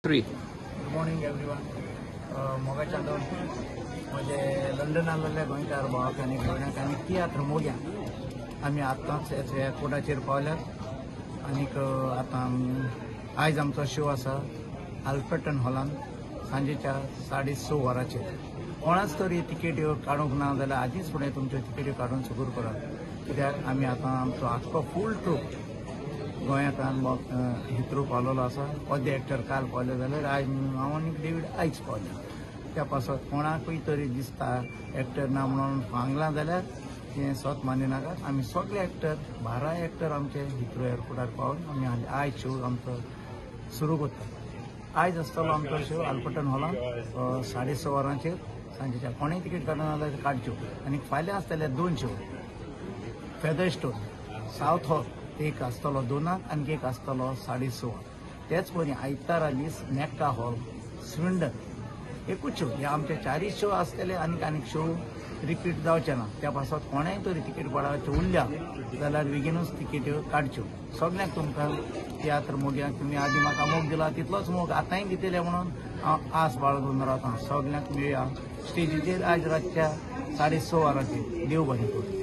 3. Good morning everyone. मोगाच्या दोन म्हजे लंडनांतले गोंयकार भावाक आनी भयणाक आनी तियात्र मोग्यांक आमी आतांच एअरपोर्टाचेर पावल्यात आनीक आतां आयज आमचो शो आसा आल्फर्टन हॉलान सांजेच्या 6:30 वरांचेर. कोणाच तरी तिकेट्यो काडूंक ना जाल्यार आदींच फुडें तुमच्यो तिकेट्यो काडून सुगूर करात, कित्याक आमी आतां आमचो आख्खो फूल ट्रूप गोंयांत हित्रू पावलेलो आसा. अर्दे एक्टर काल पावले जाल्यार आयज हांव आनी डेवीड आयज पावले. त्या पासत कोणाकूय तरी दिसता एक्टर ना म्हणून सांगलां जाल्यार तें सत मानिनाकात. आमी सगळे एक्टर 12 एक्टर आमचे हित्रू एअरपोर्टार पावन आमी आयज शो आमचो सुरू करता. आयज आसतलो आमचो शो आल्फर्टन हॉलान 6:30 वरांचेर सांजेच्या. कोणेय तिकेट काडना जाल्यार काडच्यो. आनी फाल्यां आसतले 2 शो, फेदरस्टोन सावथ हॉल एक आसतलो 2 आनी एक आसतलो 6:30. तेच परी आयतारा दीस मेक्का हॉल स्विंडन एकूच शो. हे आमचे 4 शो आसतले आनीक आनीक शो रिपीट जावचे ना. त्या पासत कोणेय तरी तिकेट पडावच्यो उरल्या जाल्यार बेगीनूच तिकेट्यो काडच्यो. सगल्यांक तुमकां तियात्र मोग्यांक तुमी आदीं म्हाका मोग दिला तितलोच मोग आतांय दितले म्हणून हांव आस बाळगून रावता. सगल्यांक मेळया स्टेजीचेर आयज रातच्या 6:30 वरांचेर. देव बरें करूं.